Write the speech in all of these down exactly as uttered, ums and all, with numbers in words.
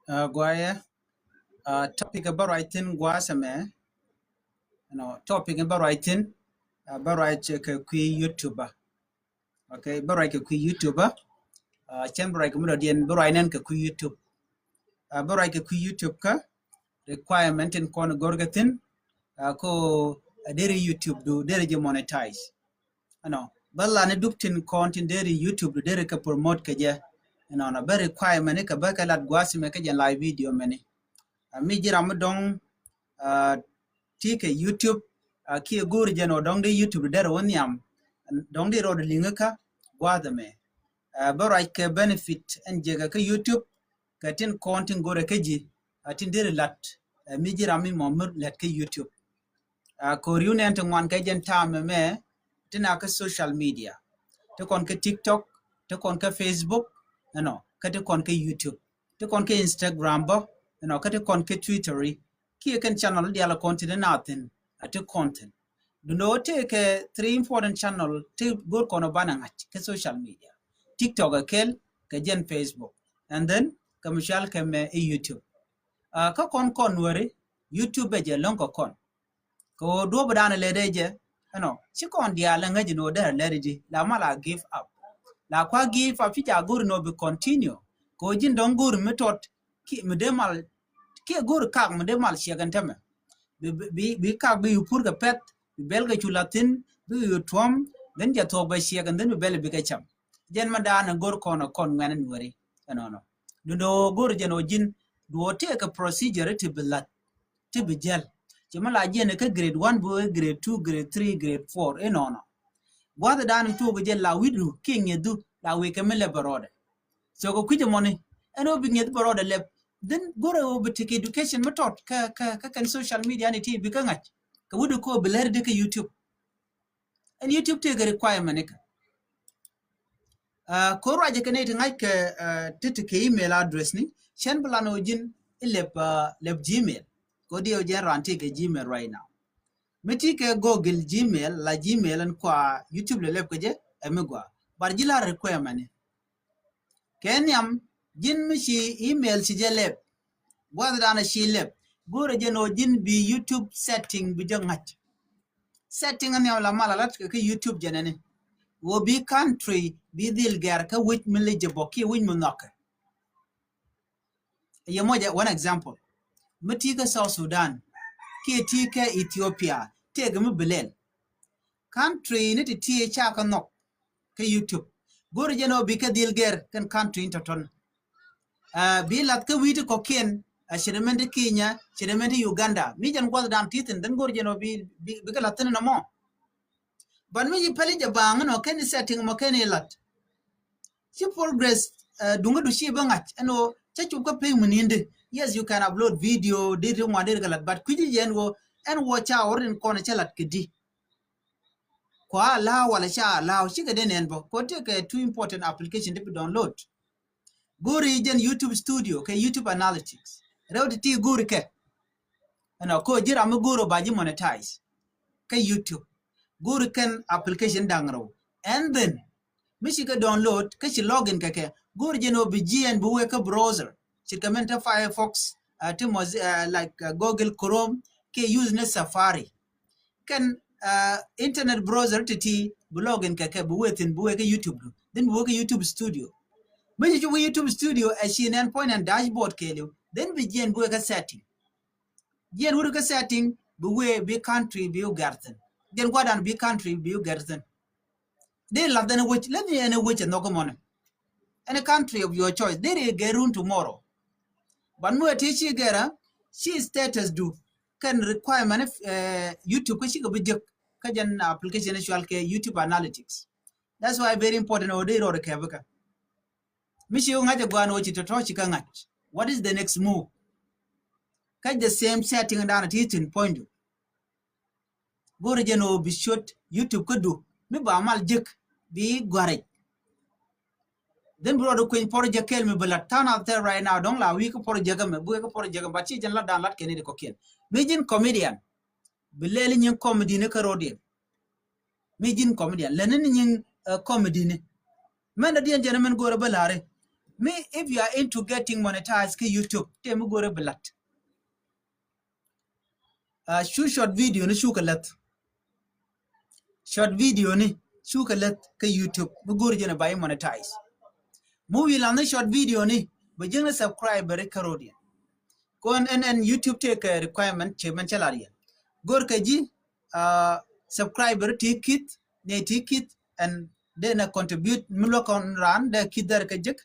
Guayɛ, topic bä ruac thi̱n gua̱a̱ sɛmɛ. Topic bä ruac thi̱n, bä ruac kɛ kui̱ YouTube. Okay, bä ruac kɛ kui̱ YouTube. Cɛn bä ruac kɛ mi dɔ̱diɛn bä ruac nɛn kɛ kui̱ YouTube. Bä ruac kɛ kui̱ YouTube kä requirement tin kɔn go̱rkɛ thi̱n. Ko deri YouTube du deri ji̱ monetize. Ɛnɔ bä lan i̱ dup tin kɔn tin deri YouTube du deri kɛ promote kɛ jɛ. Ɛnɔnɔ bä requirement i̱ kɛ bä kɛ lat gua̱a̱ sɛmɛ kɛ jɛn live video mɛni. Mi ji̱ ram mi dɔ̱ŋ ti kɛ YouTube kiɛ go̱o̱ri jɛn ɔ dɔ̱ŋ di YouTube du deri wä nhiam. Dɔ̱ŋ di rɔɔd liŋi kä gua̱a̱th ɛmɛ. Bä ruac kɛ benefit ɛn jekɛ kä YouTube kɛ tin kɔn tin go̱rɛ kä ji̱. Tin deri lat mi ji̱ ram mi mɔ mi lɛt kä YouTube. Ko̱r yu nɛn ti ŋuan kɛ jɛn ta̱a̱m ɛmɛ tin a kä social media. Ti kɔn kä TikTok, ti kɔn kä Facebook, ɛnɔ kä ti kɔn kä YouTube, ti kɔn kä Instagram bä, ɛnɔ kä ti kɔn kä Twitter. Kiɛ kɛn channel dial kɔn tin na thin a ti kɔn thin. Dundo ti kɛ three important channel ti go̱r kɔn banɛ ŋa̱c kä social media. TikTok a kel kɛ jɛn Facebook, and then kɛ mi cual kɛ mɛ i̱ YouTube. Kä kɔn kɔn weri YouTube bɛ jɛ lɔ̱ŋ kɛ kɔn. Kɛ ɣöö duɔ̱p dan lɛ dee jɛ ɛnɔ ci kɔn diaal ɛ ŋäc ni ɣöö derɛ lɛr di la mal a give up. La kua give up ci ca go̱r ni ɣöö bi continue kɛ ɣöö ji̱n dɔ̱ŋ go̱r mi tɔt kiɛ mi dee mal kiɛ go̱r kak mi dee mal ciɛk ɛn tämɛ. Bi, bi, bi kak bi yu pur kɛ pɛth, bi bɛl kɛ cu la thi̱n, bi yu tuɔ̱m, dhin jɛ thuɔ̱k bɛ ciɛk ɛn dhin bi bɛl bi kɛ cam. Jɛn ma daanɛ go̱r kɔn ɛ kɔn ŋuɛn ɛn weri ɛnɔnɔ. Dundo go̱r jɛn ɔ ji̱n duɔ tëë kɛ procedure ti bi lath ti bi jäl. Ci mi la jiɛn kä grade one bi wee grade two, grade three, grade four inɔnɔ. Gua̱th dan tuɔk jɛ la wi̱du kiɛ ŋiɛthu la wekɛ mi lɛp bɛ rɔɔdɛ. So kɛ kui̱c ɛmɔni ɛn ɣöö bi ŋiɛth bɛ rɔɔdɛ lɛp. Dhin go̱rɛ ɣöö bi tekɛ education mi tɔt kä, kä, kä kɛn social media ni ti bi kä ŋa̱c kɛ wi̱du kɛ ɣöö bi lɛr di kä YouTube. Ɛn YouTube tëëkɛ requirement ikä. Ko̱r ruacɛ kɛ nɛy ti ŋa̱ckɛ ti ti kɛ email address ni cɛn bi lan ɣöö ji̱n i̱ lɛp, lɛp Gmail. Ko̱ diɛ ɣöö jɛn raan tëëkɛ Gmail right now. Mi ti kɛ Google Gmail la Gmail ɛn kua YouTube lɛ lɛp kɛ jɛ ɛ mi gua. But ji̱ la requirement ni. Kɛ nhiam ji̱n mi ci email ci jɛ lɛp. Gua̱th dan ci lɛp go̱rɛ jɛn ɣöö ji̱n bi YouTube setting bi jɛ ŋa̱c. Setting ni la mal a lat kɛ kä YouTube jɛnɛni. Wä bi country bi dhil gɛr kä wi̱c mi lɛ jɛ bɔ kiɛ wi̱c mi nhɔkɛ. Yɛ mɔcɛ one example. Mi ti kä South Sudan kiɛ ti kä Ethiopia tëëkɛ mi bi lɛl. Country ni ti ti ca kä nhɔk kä YouTube. Go̱rɛ jɛn ɔ bi kä dhil gɛr kɛn country ni tɔtɔn. Bi lath kä wi̱i̱ ti kɔ̱kiɛn a ci dee mɛn ti Kenya, ci dee mɛn ti Uganda. Mi jɛn gua̱th dan ti thin dhin go̱r jɛn ɔ bi, bi, bi kä lath thin nɔmɔ. But mi ji̱ pɛli jɛ baŋ nɔ kɛn i̱ setting mɔ kɛn i̱ lath. Ci progress duŋä du ci bä ŋa̱c ɛn ɣöö cä cup kä pek mi ni̱n di. Yes, you can upload video, dir ti ŋuan dir kɛ lath, but kui̱ci jɛ ɛn ɣöö ɛn ɣöö ca ɣɔr in kɔn cä lath kɛ di. Kua allow wala ca allow cikɛ den ɛn bä kɔ tekɛ two important application ti bi download. Go̱ri jɛn YouTube Studio kɛ YouTube Analytics. Rɛw ti ti go̱ri kɛ ɛnɔ ko ji̱ ram mi go̱ri ba ji̱ monetize kä YouTube. Go̱ri kɛn application daŋ rɛw. And then mi cikɛ download kä ci login kɛ kɛ go̱ri jɛn ɔ bi jiɛn bi wee kä browser. Cikɛ min te Firefox, ti Mozilla, like Google Chrome kɛ use ni Safari. Kɛn internet browser ti ti bi login kɛ kɛ bi wee thin bi wee kä YouTube du. Then bi wee kä YouTube Studio. Mi ci cu wee YouTube Studio ɛ ci nɛn point and dashboard kɛɛliw. Then bi jiɛn bi wee kä setting. Jiɛn wut kä setting bi wee bi country bi wee gɛr thin. Jiɛn guadan bi country bi wee gɛr thin. Dee lath ɛn wec, let me ɛn wec ɛ nhɔk mɔnɛ. Any country of your choice. Dee ri gɛr run tomorrow. But mi wee ti ci gɛr a ci status du kɛn requirement YouTube kä cikɛ bi jek kä jɛn application cual kɛ YouTube Analytics. That's why very important ɔ dee rɔɔd kɛ bikɛ. Mi ci ŋa̱c ɛ guan ɔ ci tɔtɔ ci kä ŋa̱c. What is the next move? Kä the same setting dan ti tin point du. Go̱rɛ jɛn ɔ bi ciöt YouTube kä du mi ba mal jek bi guarɛ. Then bi rɔɔd kueny project kɛl mi bi lat than out there right now dɔŋ la wi̱i̱ kä project mɛ bi wee kä project mɛ ba ci jɛn lat dan lat kɛn i̱ di kɔkiɛn. Mi ji̱n comedian bi lɛl nyin comedy ni kä rɔɔd yɛn. Mi ji̱n comedian lɛn ni nyin comedy ni. Mɛn da diɛn jɛn mɛn go̱rɛ bä la̱ri. Mi, if you are into getting monetized kä YouTube, tëë mi go̱rɛ bi la̱t. Cu short video ni cukɛ läth. Short video ni cukɛ läth kä YouTube mi go̱r jɛn a ba i̱ monetize. Mi wi̱i̱ la̱th ni short video ni bɛ ji̱n ni subscriber i̱ kä road yɛn. Kɔn ɛn ɛn YouTube tëë kɛ requirement cɛ mɛn cɛ lar yɛn. Go̱r kɛ ji̱ subscriber ti kith ni ti kith ɛn dee na contribute mi luäk kɔn raan dee kith dɛr kɛ jek.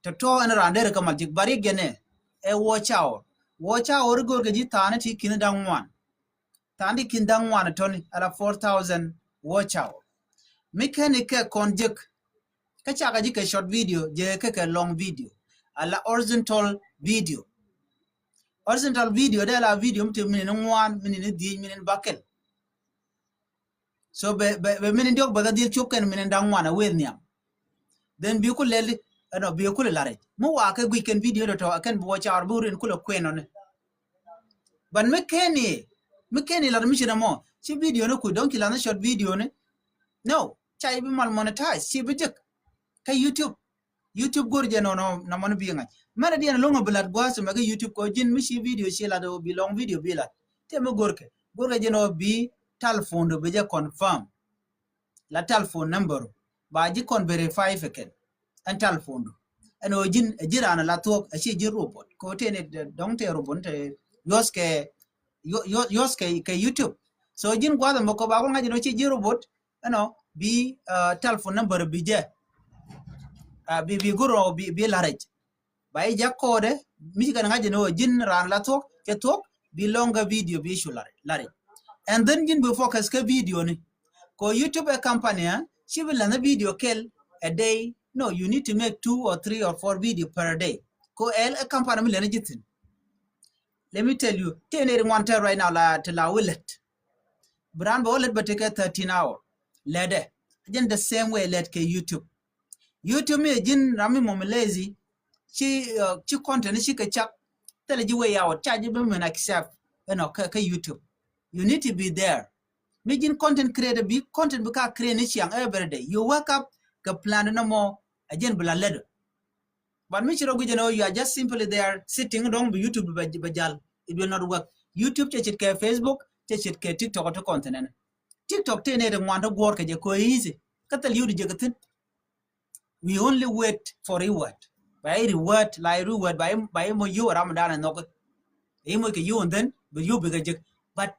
Tɔtɔ ɛn raan derɛ kä mal jik bari gɛnɛ ɛ watch hour. Watch hour go̱r kɛ ji̱ thaani ti ki̱n da̱ŋ ŋuan. Thaani ti ki̱n da̱ŋ ŋuan tɔni ala four thousand watch hour. Mi kɛn ikɛ kɔn jek kä cakɛ ji̱ kɛ short video jɛ kɛ kɛ long video ala horizontal video. Horizontal video dee la video mi ti minin ŋuan, minin dhiec, minin bakɛl. So bɛ bɛ bɛ minin diɔk bɛ kɛ dhil cop kɛn minin da̱ŋ ŋuan a wëë nhiam. Then bi ku lɛli ɛnɔ bi ku lɛ laric mi wa kɛ guic kɛn video dɔ tɔ kɛn bi watch hour bi rin ku lɛ kuɛn ɔni. But mi kɛn i̱ mi kɛn i̱ lar mi ci nɛ mɔ ci video ni kuc dɔŋ ci lath ni short video ni. No, ca i̱ bi mal monetize ci bi jek kä YouTube. YouTube go̱r jɛ nɔnɔ na mɔni bi ŋa̱c mɛn a diɛn loŋ a bi lat gua̱a̱th mɛ kä YouTube kɔ ji̱n mi ci video ci lat o bi lɔŋ video bi lat. Tëë mi go̱r kɛ go̱r kɛ jɛ nɔ bi telephone do bi jɛ confirm. La telephone number ba ji̱ kɔn verify fɛ kɛn ɛn telephone do. Ɛn o ji̱n ɛ ji̱ raan la thuɔk ɛ ci ji̱ robot kɔ tëë ni dɔŋ tëë robot tëë yuɔth kɛ yuɔth kɛ YouTube. So ji̱n gua̱a̱th mɛ kɔ ba kɔ ŋa̱c jɛ nɔ ci ji̱ robot. Ɛnɔ bi telephone number bi jɛ bi bi gurɔ bi bi larɛc. Ba i̱ jak kɔɔdɛ mi ci kɛn ŋa̱c jɛ ni wä ji̱n raan la thuɔk cɛ thuɔk bi lɔŋ kä video bi i̱ cu larɛc. And then ji̱n bi focus kä video ni. Kɔ YouTube ɛ company ci bi la̱th ni video kɛl a day. No, you need to make two or three or four video per day. Kɔ ɛl ɛ company mi lɛn ji̱ thi̱n. Let me tell you, tëë ni ri ŋuan tɛr right now la ti la wä lät. Bi raan bɛ wä lät bä tekɛ thirteen hour. Lɛtdɛ jɛn the same way lɛt kɛ YouTube. YouTube mi ji̱n ram mi mɔmi lazy. Ci ci content ci kɛ cak. Thilɛ ji̱ way out ca ji̱ bi min accept. Ɛnɔ kä kä YouTube you need to be there. Mi ji̱n content creator bi content bi ka create ni ciaŋ every day you wake up kɛ plan nɔmɔ. A jɛn bi la lɛt. But mi ci rɔ guic ɛn ɣöö you are just simply there sitting dɔ̱ŋ bi YouTube bɛ bɛ jal. It will not work. YouTube cɛ ce̱tkɛ Facebook, cɛ ce̱tkɛ TikTok ti kɔn thi̱n ɛn. TikTok tëë nɛy ti ŋuan ti guɔ̱ɔ̱r kɛ jɛ kɛ easy. Kä thil yio̱w ti jek thi̱n. We only wait for reward. Ba i̱ reward, la i̱ reward ba i̱ ba i̱ moc yio̱w ram dan ɛ nhɔk. I̱ moc kɛ yio̱w and then bi yio̱w bikɛ jek. But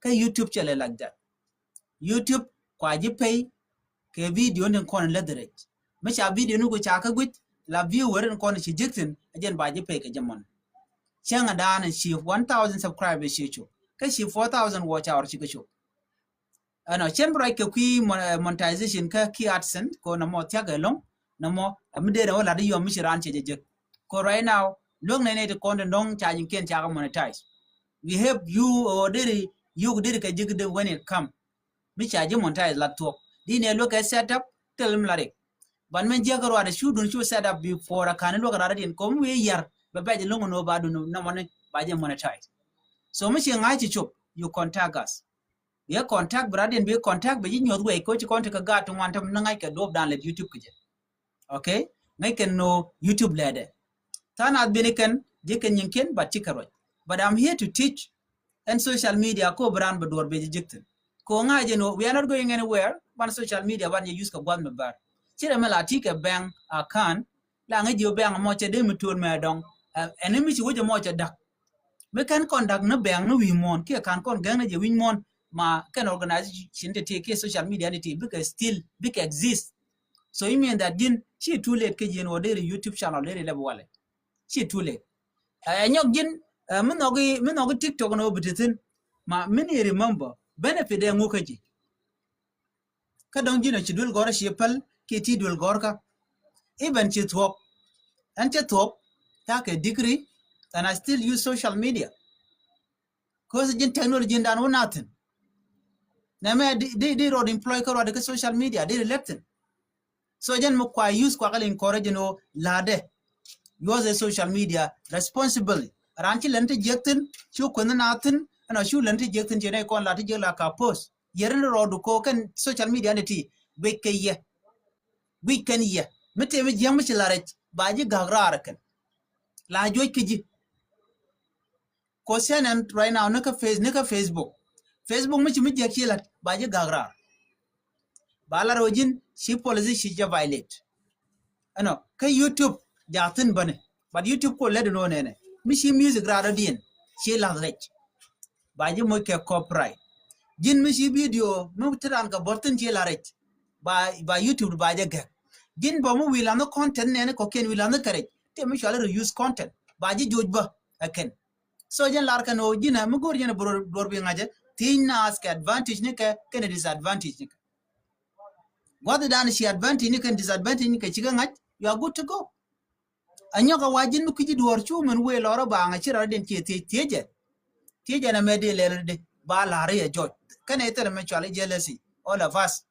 kä YouTube cɛ lɛ like that. YouTube kua ji̱ pay kɛ video ni kɔn läth rɛc. Mi ca video ni ku ca kä guic la viewer ni kɔn ci jek thi̱n a jɛn ba ji̱ pay kɛ jɛ mɔn. Cäŋ a daanɛ ci one thousand subscribers ci cop kä ci four thousand watch hour ci kä cop. Ɛnɔ cɛn bi ruac kɛ kui̱ monetization kä ki AdSense ko nɔmɔ thiak ɛlɔŋ. Nɔmɔ mi dee nɛ wä lat i̱ yɔm mi ci raan cɛ jɛ jek. Ko right now luäk nɛ nɛ ti kɔn ti dɔ̱ŋ ca ji̱n kiɛn ca kɛ monetize. We help you ɔ deri yuk deri kɛ jek de when it come. Mi ca ji̱ monetize la thuɔk di nɛ luäk kɛ set up thil mi la rik. Ban mɛn jiäk ruat cu dun cu set up before a ka̱n luäk rat diɛn kom wi̱i̱ yar bɛ bɛc loŋ ni wä ba dun nɔmɔni ba ji̱ monetize. So mi ci ŋa̱c ci cop you contact us. Yɛ contact bi rat diɛn bi contact bɛ ji̱ nyuɔth wɛy ko ci kɔn ti kɛ gaat ti ŋuan tɛm ni ŋa̱c kɛ duɔp dan lɛ YouTube kɛ jɛ. Okay, ŋäc kɛn no YouTube lɛɛdɛ. Tha̱a̱ŋ nath bini kɛn ji̱ kɛn nyiŋkiɛn bat ci kɛ ruac. But I'm here to teach. Ɛn social media ko bi raan bɛ duɔr bɛ ji̱ ji̱k thi̱n. Ko ŋa̱c jɛ no we are not going anywhere. Ban social media ban jɛ use kɛ gua̱th mi bär. Ci rɛ mi la ti kɛ bank account. La ŋäc ji̱ bank mɔ cɛ dee mi tuɔl mɛ dɔŋ. Ɛn mi ci wecɛ mɔ cɛ da̱k. Mi kɛn kɔn da̱k ni bɛ̈ɛ̈ŋ ni wi̱i̱ muɔ̱ɔ̱n kiɛ ka̱n kɔn gɛ̈ŋ ni jɛ wi̱c muɔ̱ɔ̱n. Ma kɛn organization ti ti kiɛ social media ni ti bikɛ still bikɛ exist. So you mean that ji̱n ci too late kä ji̱n wä deri YouTube channel deri lɛp walɛ. Ci too late. Ɛ nyɔk ji̱n mi nhɔki mi nhɔki TikTok ni wä bi ti thi̱n. Ma mi ni remember benefit ɛ ŋuk kä ji̱. Kä dɔ̱ŋ ji̱n ɔ ci duel gɔ̱rä ci päl kiɛ ti duel gɔ̱rkä. Even ci thuɔ̱k. Ɛn ci thuɔ̱k. Ca kɛ degree. And I still use social media. Cause ji̱n technology in dan wä nothing. Nɛmɛ di di rɔɔd employ kä rɔɔd kä social media di ri lɛk thin. So jɛn mi kua use kua kɛ lɛ encourage ni wä la̱dɛ. Use social media responsibly. Raan ci lɛn ti jiäk thin ci wä kueth ni na thin. Ɛn ɔ ci wä lɛn ti jiäk thin ci nɛ kɔn la ti jiäk la ka post. Yɛr ni rɔɔdu ko kɛn social media ni ti guic kɛ yɛ. Guic kɛn yɛ. Mi tëë mi jiäŋ mi ci la rɛc ba ji̱ gak raar kɛn. La juɔc kä ji̱. Kosɛn ɛn right now ni kä Face, ni kä Facebook. Facebook mi ci mi jiäk ci lat ba ji̱ gak raar. Ba lar wä ji̱n ci policy ci jɛ violate. Ɛnɔ kä YouTube jaathin bäni. But YouTube ko lɛt ɛn wä nɛnɛ mi ci music raar diɛn ci lath rɛc. Ba ji̱ moc kɛ copyright. Ji̱n mi ci video mi ti ran kɛ bɔr thin ci la rɛc. Ba, ba YouTube ba jɛ gɛk. Ji̱n bä mi wi̱i̱ lath ni content nɛni kɔkiɛn wi̱i̱ lath ni kɛ rɛc. Ti mi cuali reuse content ba ji̱ joc bä ɛ kɛn. So jɛn lar kɛn ɣöö ji̱n ɛ mi go̱o̱r jɛn ɛ bi duɔr bi ŋa̱cä thiec naath kɛ advantage ni kɛ kɛn ɛ disadvantage ni kɛ. Gua̱th dan ci advantage ni kɛn disadvantage ni kɛ cikɛ ŋa̱c, you are good to go. Anyɔk a wa ji̱n mi kui̱ci duɔ̱ɔ̱r cu min wëë lɔr a baaŋ a ci rɔɔdiɛn ciɛ thiec thiecɛ. Thiecɛ na mɛ dee lɛl di ba la̱r iɛ jɔc kɛnɛ ithilɛ mɛ cual i̱ jealousy all of us.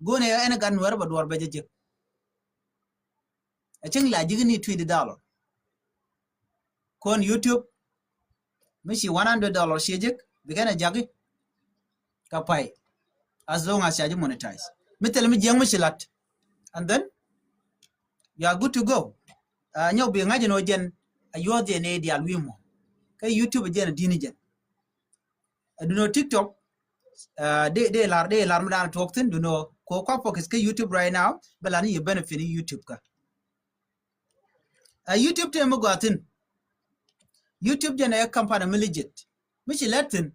Go̱o̱nɛ ɛn gat nuɛr bɛ duɔ̱ɔ̱r bɛ jɛ jek. A cieŋ la ji̱k ni twenty dollar. Kɔn YouTube mi ci one hundred dollar ci jek bikɛn a jaki. Ka pay as long as ca ji̱ monetize. Mi thil mi jiäŋ mi ci lat and then you are good to go. Uh, nyɔk bi ŋa̱c in ɔ jɛn a yuɔth jɛn i̱ dial wi̱i̱ mɔ. Kä YouTube jɛn a di̱n jɛn. A duno TikTok, uh, de, de lar, de lar mi dan tuɔk thin duno ko kua focus kä YouTube right now. Bɛ lar ni yɛ benefit ni YouTube ka. A YouTube tëë mi gɔaa thi̱n. YouTube jɛn ɛ company mi legit mi ci lɛt thi̱n.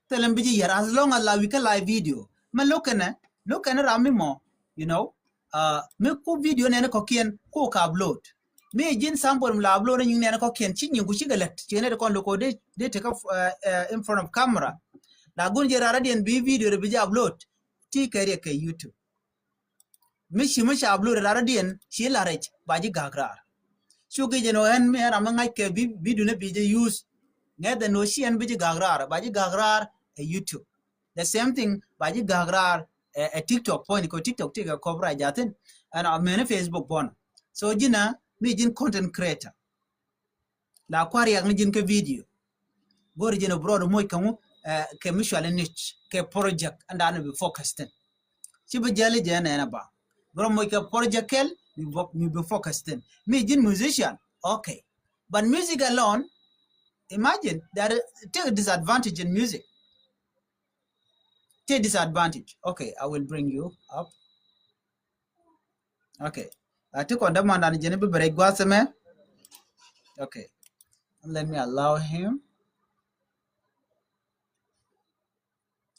Thilɛ mi bi ji̱ yɛr as long as la wi̱i̱ kä live video. Mɛ lo̱k kɛnɛ, lo̱k kɛnɛ ram mi mɔ, you know. Uh, mi ku video nɛn kɔkiɛn ku ka upload. Mi ji̱n sample mi la upload ni nyiŋ nɛn kɔkiɛn ci nyiŋ ku cikɛ lɛt ci nɛn kɔn lo̱k kɔ dee, dee tekɛ, uh, uh, in front of camera. La gun jɛ rara diɛn bi video de bi jɛ upload. Ti kɛ riɛk kɛ YouTube. Mi ci mi ca upload rara diɛn ci la rɛc ba ji̱ gak raar. Cu gi̱c ɛn ɣän mi ɛn ram mi ŋa̱c kɛ bi, bi dunɛ bi jɛ use. Ŋɛth ɛn ɣöö ci ɛn bi ji̱ gak raar ba ji̱ gak raar ɛ YouTube. The same thing ba ji̱ gak raar ɛ, ɛ TikTok puɔ̱ny kɛ TikTok ti kɛ copyright jathin. Ɛn ɔ meni Facebook bɔn. So ji̱n ɛ mi ji̱n content creator. La kua̱r riɛk ni ji̱n kɛ video. Go̱ri ji̱n ɛ bi rɔɔd moc kɛ ŋu, eh, kɛ mutual niche kɛ project ɛn da̱a̱n bi focus thi̱n. Ci bi jäli jɛ ɛn ɛn ɛ ba bi rɔɔd moc kɛ project kɛl mi bi, mi bi focus thi̱n. Mi ji̱n musician, okay. But music alone, imagine that take disadvantage in music. Take disadvantage. Okay, I will bring you up. Okay. A ti kɔn dämandan jɛn bi bɛ rɛc gua̱a̱th ɛmɛ. Okay. Let me allow him.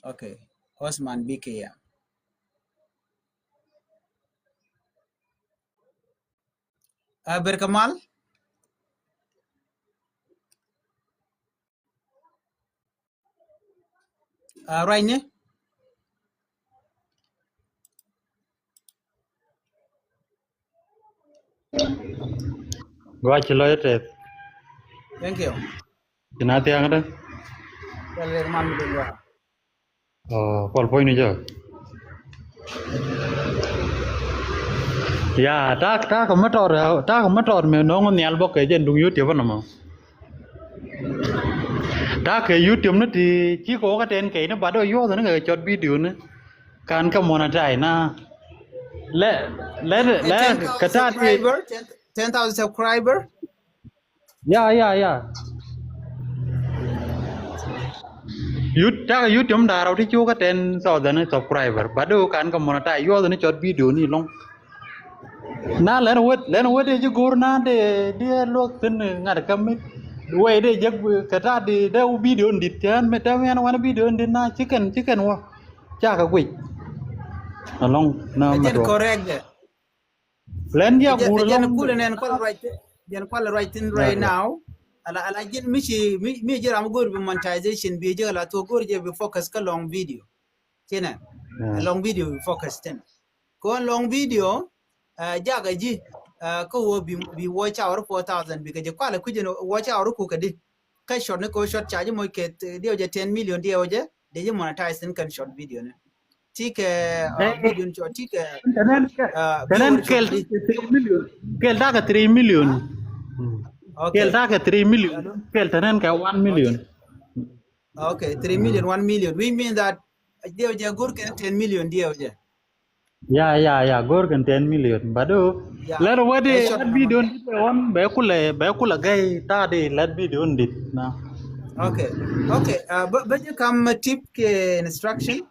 Okay. Osman B K ya. A ber kɛ mal. A ruacni. Gua ci lɔc tɛth. Thank you. Ci na thiaŋ dä. Kɛl rek man mi dun gua. Oh, pɔl puɔ̱ny ni jɔ. Ya, tak, tak mi tɔr, tak mi tɔr mi no̱ŋ nhial bɔk kɛ jɛn duŋ YouTube nɔmɔ. Takɛ YouTube ni ti ci kɛ wä kä tɛn kɛy ni bat dɔ yuɔth ni kɛ cɔt video ni. Kan kɛ monetize na. Lɛ, lɛ, lɛ, kɛ ta̱a̱ ti. Subscriber, ten, ten thousand subscriber. Ya, ya, ya. Yut, takɛ YouTube da̱a̱ rɛw ti ci wä kä ten thousand subscriber. Bat dɔ kan kɛ monetize yuɔth ni cɔt video ni lɔŋ. Na lɛn wet, lɛn wet dee ji̱ go̱o̱r na dee, dee luɔk thi̱n ŋa̱t kä mit. Wee dee jek kɛ ta̱a̱ dee, dee wä video in dit tɛn mi tɛm yɛn wan video in dit na ci kɛn, ci kɛn wä. Ca kɛ guic. Alɔŋ na mɛ tuɔk. Correct dɛ. Lɛn diak guur alɔŋ. Jɛn kual nɛn kual right, jɛn kual right in right now. Ala, ala jɛn mi ci, mi, mi ji̱ ram go̱o̱r bi monetization bi ji̱ ala tuɔk go̱o̱r jɛ bi focus kä long video. Cinɛ. Long video bi focus tin. Kɔn long video, eh, jakɛ ji̱, eh, kä wä bi, bi watch hour four thousand bi kɛ ji̱ kualɛ kui̱ jɛn watch hour ku kɛ di. Kä short ni kɛ short ca ji̱ moc kɛ, eh, diɛw jɛ ten million diɛw jɛ, dee ji̱ monetize tin kɛn short video ni. Ti kɛ, eh, video ni short, ti kɛ, eh, tɛnɛn kɛl three million. Kɛl takɛ three million. Okay. Kɛl takɛ three million. Kɛl tɛnɛn kɛ one million. Okay, three million, one million. We mean that, uh, diɛw jɛ go̱r kɛn ten million diɛw jɛ. Ya, ya, ya, go̱r kɛn ten million. But do, lɛr wä di, lɛr video ni dit ɣɔn, bɛ kulɛ, bɛ kulɛ gay ta di, lɛr video ni dit. Na. Okay, okay. Uh, bä, bä jɛ kam tip kɛ instruction.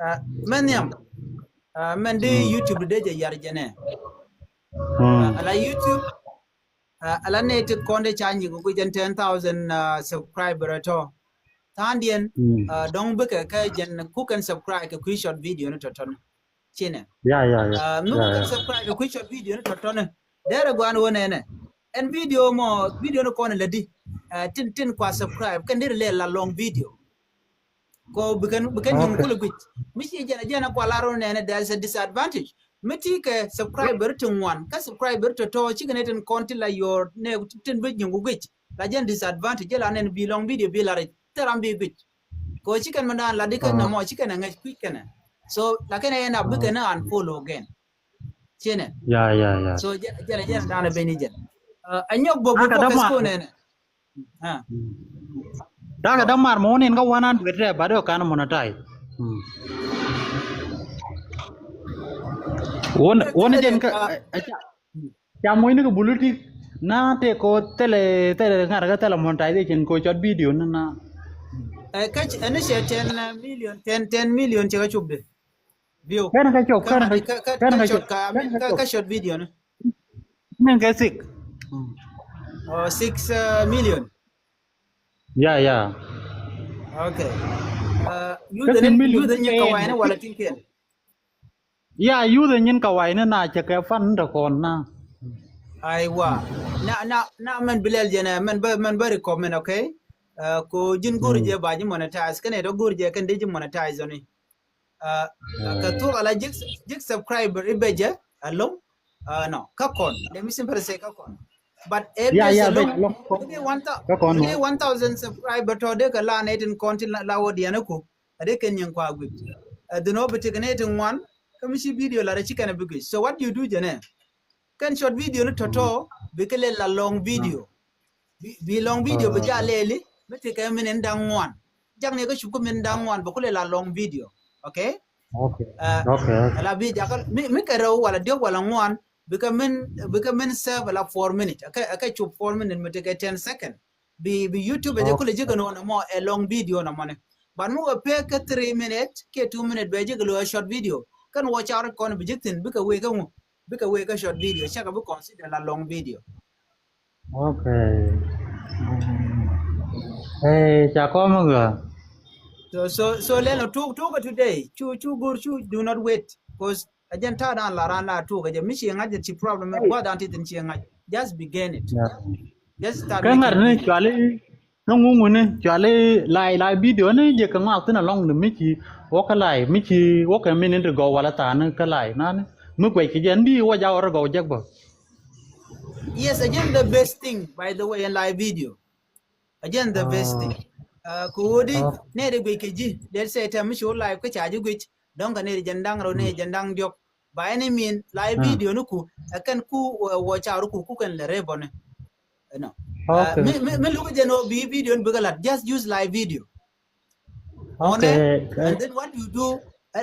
Uh, mɛn nhiam. Uh, mɛn di YouTube di dee jɛ yar jɛ nɛ. Uh, ala YouTube, uh, ala nɛ ti kɔn di ca nyi ku jɛn ten thousand, uh, subscriber tɔ. Thandiɛn, uh, dɔŋ bikɛ kɛ jɛn ku kɛn subscribe kɛ kui̱ short video ni tɔtɔn. Cinɛ. Ya, ya, ya. Uh, mi ku kɛn subscribe kɛ kui̱ short video ni tɔtɔn. Derɛ guan wä nɛnɛ. Ɛn video mɔ, video ni kɔn lɛ di. Uh, tin, tin kua subscribe kɛn deri lɛ la long video. Ko bikɛn, bikɛn nyin kulɛ guic. Mi ci jɛn, jɛn kua lar wä nɛnɛ, there is a disadvantage. Mi ti kɛ subscriber ti ŋuan, kä subscriber tɔtɔ cikɛ nɛ tin kɔn ti la your nɛ tin bi nyin ku guic. La jɛn disadvantage, jɛ la nɛn bi long video bi la rɛ, tɛ ram bi guic. Ko cikɛn mɛ dan la di kɛn nɛ mɔ, cikɛn ɛ ŋɛc kui̱ kɛnɛ. So la kɛn ɛ nɛ bi kɛn ɛ unfollow again. Cinɛ. Ya, ya, ya. So jɛ, jɛ, jɛ dan ɛ beni jɛ. Uh, a nyɔk bok bok kɛ sko nɛnɛ. Ah. Dakɛ dämar mɔ wä nin kä one hundred tɛ, but ɔ kan monetize. Wä ni jɛn kä, uh, ca moc ni kɛ bulu ti na tɛ ko thilɛ, thilɛ ŋa̱t kä thilɛ monetization ko short video ni na. Ɛ, kä ɛn cɛ ten million, ten, ten million cɛ kä cop de. View. Kɛn kä cop, kɛn kä, kɛn kä cop, kä, I mean, kä short video ni. Min kɛ six. Oh, six, uh, million. Ya, ya. Okay. Uh, youth ni, youth ni kawai ni wala tin kɛn. Ya, youth nyin kawai ni na cɛ kɛ fan tɔ kɔn na. Aiwa. Na, na, na mɛn bilɛl jɛnɛ, mɛn bä, mɛn bä recommend, okay? Uh, ko ji̱n go̱r jɛ ba ji̱ monetize, kɛn ɛ tɔ go̱r jɛ kɛn dee ji̱ monetize ɔni. Uh, kɛ thuk ala ji̱k, ji̱k subscriber i̱ bɛ jɛ along. Uh, no, kä kɔn. Let me simply say kä kɔn. But ɛ bɛ jɛ along. Kä kɔn. One thousand subscriber tɔ dee kɛ la nɛ tin kɔn ti la wä diɛn ku. A dee kɛn nyin kua guic. Ɛ dhin ɔ bi ti kɛ nɛ ti ŋuan. Kä mi ci video la rɛ ci kɛn a bi guic. So what do you do jɛ nɛ? Kɛn short video ni tɔtɔ, bikɛ lɛ la long video. Bi, bi long video bi ja lɛli, mi ti kɛ min in daŋ ŋuan. Jak ni kä cup kä min daŋ ŋuan, bɛ kulɛ la long video. Okay? Okay. Uh, okay, okay. Ala bi jak, mi, mi kɛ rɛw wala diɔk wala ŋuan, bikɛ min, bikɛ min serve ala four minute. Akɛ, akɛ cup four minute, mi ti kɛ ten second. Bi, bi YouTube ɛ jɛ kulɛ ji̱ kɛ nɔ nɛ mɔ ɛ long video nɛ mɔnɛ. But mi wɛ pek kä three minute kiɛ two minute bɛ ji̱ kɛ lo ɛ short video. Kɛn wä ca rɔ kɔn bi ji̱ thin bikɛ wee kä ŋu, bikɛ wee kä short video cɛ kɛ bi consider la long video. Okay. Hey, ca kɔm gɛ. So, so, so lɛn ɔ tuk, tuk today. Cu, cu gur, cu, do not wait. Cause a jɛn ta̱a̱ dan la ran la tuk a jɛ mi ci ŋa̱c jɛ ci problem mɛ gua̱th dan ti thin ci ŋa̱c. Just begin it. Just start. Kä ŋa̱t ni cuali ni ŋuŋu ni cuali lai lai video ni jɛ kɛ ŋuak thin along ni mi ci wä kä lai mi ci wä kɛ min in ti gɔw wala tha̱a̱n ni kä lai nani mi guɛc kɛ jɛ ni wä jaw rɛ gɔw jɛk bä. Yes, a jɛn the best thing by the way in live video. A jɛn the best thing. Kɛ ɣöö di nɛy ti guic kɛ ji̱, let's say tɛm mi ci wä live kä ca ji̱ guic, dɔ̱ŋ kɛ nɛy ti jɛn da̱ŋ rɛw, nɛy ti jɛn da̱ŋ diɔ̱k. By any mean, live video ni ku ɛ kɛn ku wä ca rɔ ku, ku kɛn lɛ rep ɔni. Ɛnɔ mi, mi, mi luk jɛn ɣöö bi video ni bikɛ la̱t, just use live video. Okay. And then what you do,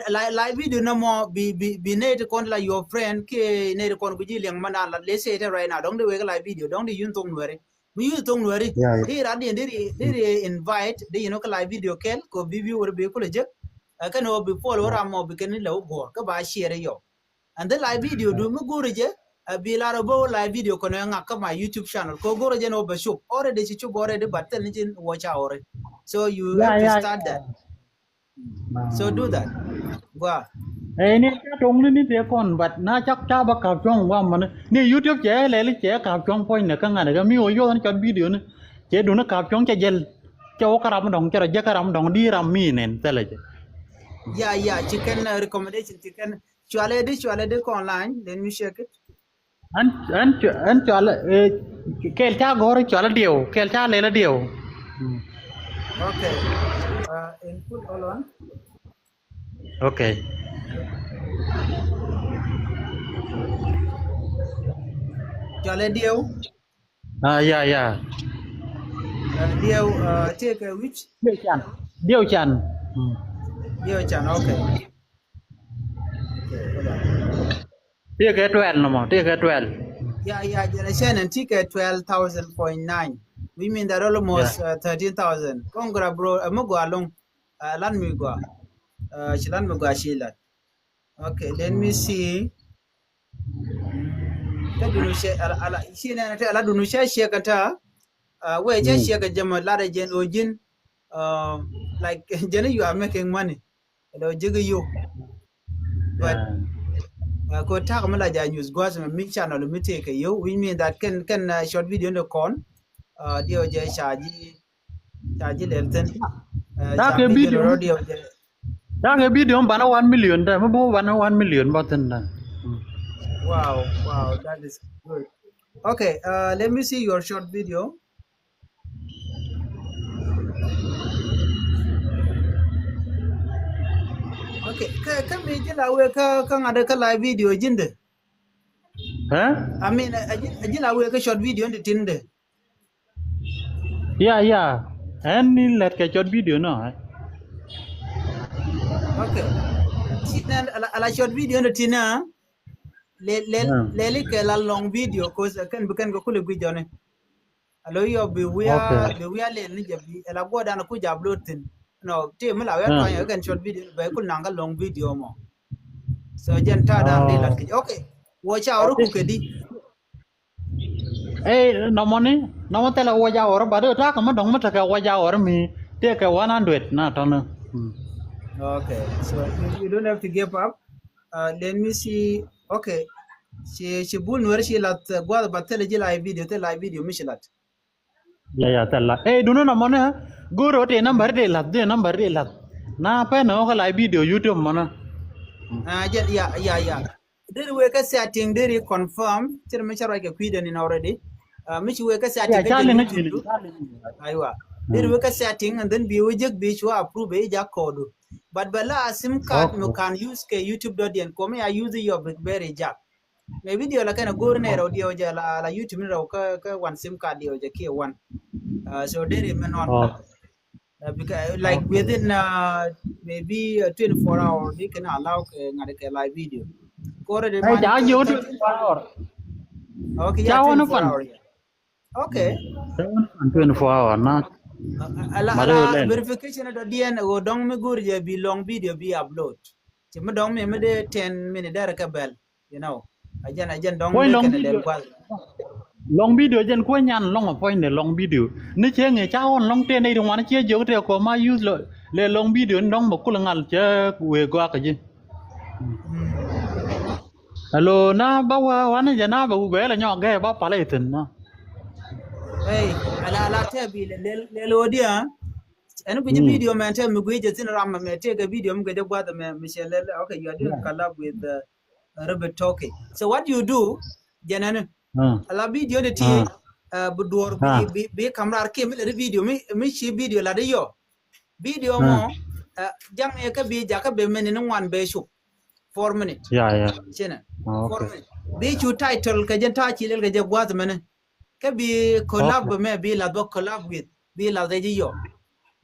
live, live video nɔmɔ bi, bi, bi nɛy ti kɔn la your friend kiɛ nɛy ti kɔn ku ji̱ liɛŋ man dan la, let's say tɛ right now, dɔ̱ŋ di wek live video, dɔ̱ŋ di yun thok nuɛri. Mi yuth thoŋ nuɛri. Di rat diɛn di ri, di ri invite di yinɔ kä live video kɛl kɛ bi bi wä bi kulɛ jek. Ɛ kɛn wä bi follow ram mɔ bi kɛn ni lɛ wä guɔ kä ba share yɔ. And the live video du mi go̱rɛ jɛ, ɛ bi lar wä bä wä live video kɔnɔ ŋak kä my YouTube channel kɛ go̱rɛ jɛ ni wä bɛ cop already, ci cop already, but thil ni ci watch hour. So you have to start that. So do that. Gua. Ɛ ni ca toŋ ni ni tëë kɔn, but na cak ca ba kap cuɔ̱ŋ gua mani ni YouTube cɛ lɛli cɛ kap cuɔ̱ŋ puɔ̱ny ni kä ŋa̱n kä mi wä yuɔth ni cɔt video ni cɛ duni kap cuɔ̱ŋ cɛ jɛl. Cɛ wä kä ram dɔ̱ŋ cɛ rɔ jɛ kä ram dɔ̱ŋ di ram mi nɛn thilɛ jɛ. Ya, ya, ci kɛn, uh, recommendation ci kɛn. Cualɛ di, cualɛ di kɔn online, let me check it. Ɛn, ɛn, ɛn cual, eh, kɛl ca gɔ̱r cual diɛw, kɛl ca lɛl diɛw. Okay. Uh, in full, hold on. Okay. Cual diɛw. Ah, yeah, yeah. Uh, diɛw, uh, take a which? Diɛw can. Diɛw can. Diɛw can, okay. Ti kɛ twelve nɔmɔ, ti kɛ twelve. Yeah, yeah, jɛn a channel ti kɛ twelve thousand point nine. We mean that almost, yeah, uh, thirteen thousand. Congrats, bro. Ɛ mi gɔaa ɛlɔ̱ŋ. Ɛ lan mi gɔaa. Ɛ ci lan mi gɔaa ci lat. Okay, let me see. Kä dunu share, ala, ala, ci nɛn te ala dunu share, share kɛ ta. Ɛ wee cɛ share kɛ jɛ mɔ lat ɛ jɛn ɔ ji̱n. Ɛ like, jɛn you are making money. Lɔ jek yio̱w. But, yeah, uh, ko tak mi la ja news guas mi, mi channel mi tëë kɛ yio̱w, which mean that kɛn, kɛn, uh, short video ni kɔn, uh, diɛ wä jɛ ca ji̱, ca ji̱ lɛl thin. Uh, tak kɛ video rɔ diɛ wä jɛ. Tak kɛ video mi banɛ one million dɛ, mi bi wä banɛ one million bä thin dɛ. Mm. Wow, wow, that is good. Okay, uh, let me see your short video. Okay, kä, kä mi ji̱ la wee kä, kä ŋa̱t kä live video ji̱n dɛ. Huh? I mean, a ji̱, a ji̱ la wee kä short video ni tin dɛ. Yeah, yeah. Ɛn ni lɛt kɛ short video nɔ, eh? Okay. Ci nɛn ala, ala short video ni tin, ah. Lɛ, lɛ, lɛ li kɛ la long video, 'cause, uh, kɛn bi kɛn kɛ kulɛ gui jɔni. Alo yɔ bi wia, okay, bi wia lɛl ni jɛ bi, ɛ la guɔ dan ku jɛ upload thin. No, ti mi la wia tuany kɛn short video, bɛ kul naŋ kä long video mɔ. So jɛn ta dan di lat kɛ. Okay. Wä ca ɔr ku kɛ di. Ɛ nɔmɔ ni, nɔmɔ thilɛ wä ca ɔr, but ɛ ta kɛ mi dɔŋ mi tekɛ wä ca ɔr mi tekɛ one hundred na tɔni. Mm. Okay. So you, you don't have to give up. Uh, let me see. Okay. Ci, ci bul nuɛr ci lath, uh, guath ba thilɛ ji̱ live video, thilɛ live video mi ci lath. Ya, ya, thilɛ lath. Ɛ, duni nɔmɔ ni, go̱o̱r ɔ ti number di lath, di number di lath. Na pɛn ɔ kä live video YouTube mɔnɔ. Ah, jɛ, ya, ya, ya. Deri wee kä setting, deri confirm. Cir mi ca ruac kɛ kui̱dɛ ni already. Uh, mi ci wee kä setting, yeah, kä ca jɛ liŋ YouTube. Aywa. Deri wee kä setting and then bi wee jek bi cua approve i̱ jak kɔɔdu. But bɛ la sim card, okay, mi can use kɛ YouTube dot D N. Kɔmi a use your BlackBerry jak. Mɛ video la kɛn a go̱o̱r nɛ rɛw diɛw jɛ la, la YouTube ni rɛw kä, kä one sim card diɛw jɛ kiɛ one. Uh, so deri mɛ nɔn. Oh. Uh, because, uh, like, okay, within, uh, maybe, uh, twenty-four hour, di kɛn allow kɛ ŋa̱t kɛ live video. Kore di man ca ji̱ twenty-four hour. Okay, yeah, twenty-four hour, yeah. Okay. Twenty-four hour na. Ala, ala verification dɔ diɛn ɣöö dɔŋ mi go̱o̱r jɛ bi long video bi upload. Ci mi dɔŋ mi mi dee ten minute derɛ kɛ bɛl, you know. A jɛn, a jɛn dɔŋ mi kɛn dee gua̱l. Long video jɛn kuɛ nyan long a point de long video. Ni cɛ ŋɛ ca ɣɔn long ten eighty one ciɛ jiök tɛ kɔ ma use lɛ long video ni dɔŋ bɛ kul ŋal cɛ wee gɔak kä ji̱. Hello, na ba wa wan jɛ na ba wubɛ la nyɔk gɛ ba pala ithin na. Hey, ala, ala tɛ bi lɛ, lɛ, lɛ lo dia. Ɛn kui̱ video mɛ tɛ mi gui jɛ thin ram mɛ tɛ kɛ video mi gɛ jɛ guath mɛ mi cɛ lɛ, okay, you are doing collab with, uh, Robert Toke. So what you do, jɛ nɛn. Ala video de ti, uh, bi duɔr bi, bi, bi kamera ar kiɛ mi lɛ di video mi, mi ci video la di yɔ. Video mɔ, uh, jaŋ yɛ kä bi jakä bɛ mɛni ni ŋuan bɛ cuk. Four minute. Yeah, yeah. Cinɛ. Oh, okay. Four minute. Bi cu title kɛ jɛ ta ci lel kɛ jɛ guath mɛni. Kä bi collab mɛ bi lath bä collab with. Bi lath ɛ ji̱ yɔ.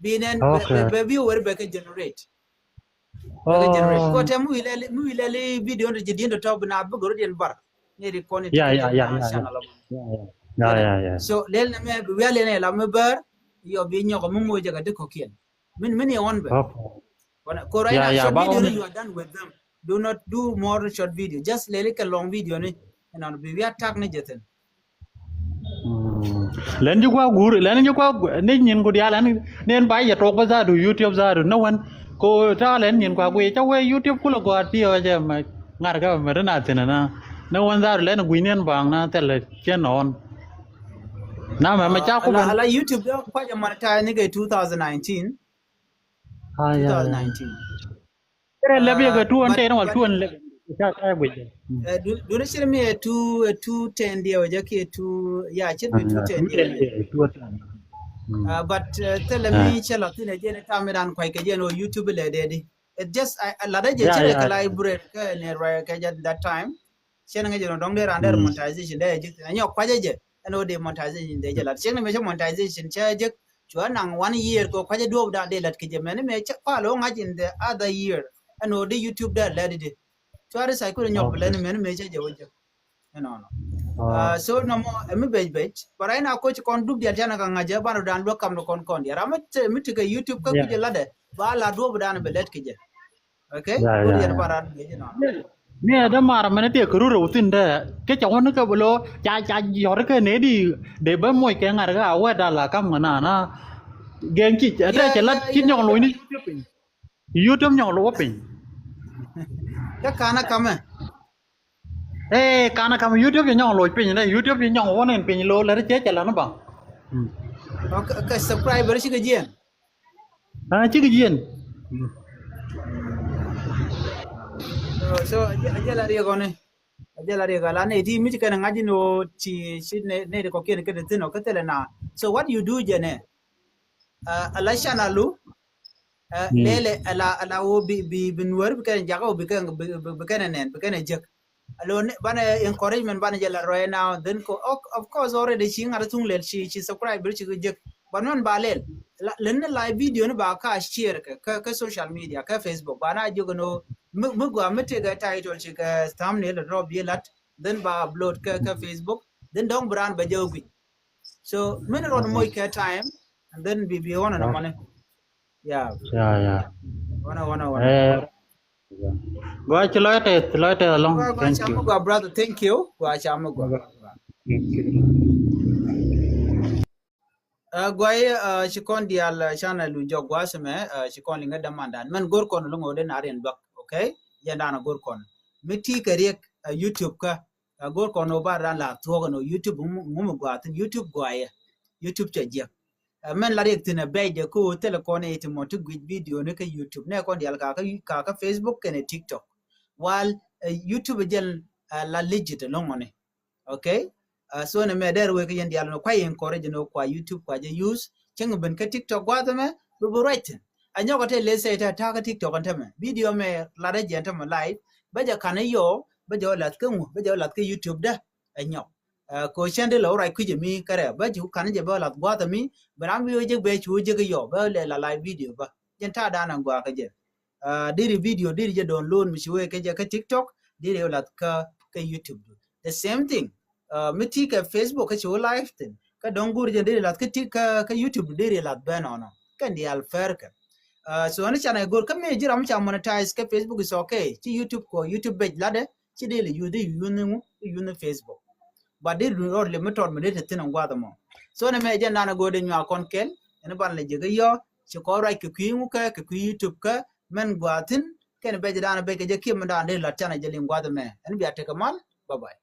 Bi nɛn bɛ, okay, bɛ, bɛ bi wɛr bɛ kɛ generate. Bɛ kɛ generate. Oh. Kɔ tɛ mi wi lɛli, mi wi lɛli video ni ji̱ di̱n tɔ bi na bi gɔrɔ diɛn bar. Ni ri kɔni ti kɛ jɛ na channel. Yeah, yeah, yeah. Yeah, yeah, yeah. So lɛl ni mɛ bi wia lɛl ni la mi bär. Yɔ bi nyɔk mi mo jɛ ka di kɔkiɛn. Min, min yɛ ɣɔn bɛ. Okay. Kɔ right now, yeah, so ba video ni you are done with them. Do not do more short video. Just lɛli kɛ long video ni. Ɛnɔn bi wia tag ni jɛ thin. Mm. Lɛn ji̱ kua guur, lɛn ji̱ kua gu-, ni nyin ku diaal, lɛn, ni ɛn ba yɛ tuɔk bä zaadu, YouTube zaadu, ni wän. Ko ta lɛn nyin kua guiy, ca wee YouTube kulɛ gɔaa ti ɔ jɛ mɛ, ŋa̱r kä mɛ rin a thin na. Ni wän zaadu lɛn guiy ni ɛn baŋ na thɛl cien ɔn. Na mɛ, mɛ ca ku ala, ben. Ala YouTube dee kua jɛ monetize ni kɛ two thousand nineteen. Ah, yeah, yeah. Two thousand nineteen. Kɛ lɛp yɛ kɛ tuɔn tɛn wal tuɔn lɛp. Ca ca guic. Duni cir mi ɛ two, ɛ two ten diɛ wä jɛ kiɛ two, ya cir mi two ten diɛ wä jɛ. But thilɛ mi cɛ lɔ thin ɛ jɛn ɛ tam mi dan kuay kɛ jɛn wä YouTube lɛ dɛ di. It just lat ɛ jɛ cir ɛ kɛ library kɛ nɛ ruay kɛ jɛ that time. Cɛn ŋäc jɛ nɔ dɔ̱ŋ dee raan dee monetization dee jɛ ji̱. Ɛn nyɔk kuacä jɛ. Ɛn ɣöö dee monetization dee jɛ lat. Cɛn ŋäc mɛ cä monetization cä jɛ. Cua naŋ one year kɛ kuacä duɔ̱ɔ̱p da̱a̱n dee lat kɛ jɛ mɛn mɛ cä pal ɣöö ŋa̱c in the other year. Ɛn ɣöö dee YouTube dee lɛt di. Cuari sa kuri nyɔk bi lɛn mɛn mɛ cɛ jɛ wä jɛ. Ɛnɔnɔ. So nɔmɔ ɛmi bec bec. But right now koci kɔn dup dial canɛ ka ŋa̱cɛ banɛ dan luäk kam ni kɔn kɔn dial. Ram mi tekɛ YouTube kä kucɛ latdɛ ba la duɔp dan bi lɛt kɛ jɛ. Okay. Ni ɛdɛ mar mɛn tiɛ kɛ rurɛ within dɛ kɛ cɛ wä ni kɛ bi lo ca ca yɔr kɛ nɛ di dee bä moc kɛ ŋa̱r kɛ a wɛt da la kam ŋa na na. Gɛŋ ci ɛtɛ cɛ lat ci nyɔk loc ni YouTube piny. YouTube nyɔk loc wä piny. Kɛ kanɛ kamɛ. Ee kanɛ kamɛ YouTube ci nyɔk loc piny dɛ YouTube ci nyɔk wä ni piny lo lɛt cɛ cɛ lan ba. Okay, subscriber cikɛ jiɛn. Cikɛ jiɛn. So a jɛ la riɛk ɔni. A jɛ la riɛk a la nɛ ti mi ci kɛn ŋa̱c in wä ci ci nɛ ti kɔkiɛn kɛ ti thin ɔ kä thilɛ na. So what you do jɛ nɛ? A la channel lu. Lɛlɛ a la a la wä bi bi bi nuäär bi kɛn jakä wä bi kɛn bi kɛn nɛn bi kɛn jek. Alo banɛ encouragement banɛ jɛ la right now. Then ko of course already ci ŋa̱t thuŋ lɛl ci ci subscribe bir ci jek. But mɛn ba lɛl lɛn ni live video ni ba ka share kɛ kɛ social media kɛ Facebook ba na jok no. Mi gua mi tekɛ title ci kɛ thumbnail drop bi lat. Then ba upload kɛ kɛ Facebook. Then dɔŋ brand ba jɛ wä guic. So mini rɔn moc kɛ time and then bi bi wana na mani. Yeah. Yeah, yeah. Wana wana wana. Gua ci lɔy tɛ ci lɔy tɛ along. Thank you. Gua brother, thank you. Gua chama gua. Gua ye ci kɔn dial channel lu jɔk gua sɛmɛ ci kɔn liŋɛ dämandan mɛn gor kɔn luŋ wä den a riɛn duak. Okay. Yɛn dan a gor kɔn mi ti kɛ riɛk YouTube kä. A gor kɔn wä bar dan la thuɔk no YouTube ŋum gua thin YouTube gua ye. YouTube cɛ jiɛk. Mɛn la riɛk thin a bɛc de ko thilɛ kɔn iti mɔ ti guic video ni kä YouTube nɛ kɔn dial ka kä Facebook kɛnɛ TikTok. Wal YouTube jɛl la legit lɔŋɔni. Okay. So ni mɛ der wek yɛn dial ni kua encourage ni kua YouTube kua jɛ use cɛŋ ben kä TikTok guath mɛ bi bi ruac thin. A nyɔk a te le sɛ ta ta kä TikTok an tämɛ video mɛ la rɛ jɛ an tämɛ live. Bɛ jɛ kan yɔ bɛ jɛ wä lath kä ŋu bɛ jɛ wä lath kä YouTube dä. Ɛ nyɔk. Ko cɛn di la wä ruac kui̱c mi kɛ rɛ bä ci kan jɛ bä lath guath mi bɛ ram bi wä jek bɛ ci wä jek yɔ bä lɛ la live video bä jɛn ta dan an gua kä jɛ. Diri video diri jɛ download mi ci wee kä jɛ kä TikTok diri wä lath kä kä YouTube du. The same thing. Mi ti kɛ Facebook kä ci wä live thin kä dɔŋ gur jɛ diri lath kä tik kä kä YouTube du diri lath bɛ nɔnɔ kɛn dial fɛr kɛ. So ni canɛ gor kä mi jiram ca monetize kä Facebook is okay ci YouTube ko YouTube page ladɛ ci diri yuth yuth ni ŋu yuth ni Facebook. But diri dun rɔd li mi tɔt mi diri ti thin ŋuath mɔ. So ni mɛ jɛ nan a gor di nyua kɔn kɛl ɛn ban lɛ jɛ kä yɔ ci kɔ ruac kɛ kui̱ ŋu kɛ kɛ kui̱ YouTube kɛ mɛn gua̱a̱ thi̱n kɛn bɛc dan bɛc kɛ jɛ kiɛ mɛn dan dee lat canɛ jɛ liŋ gua̱a̱th mɛ ɛn bia tekɛ mal. Bye bye.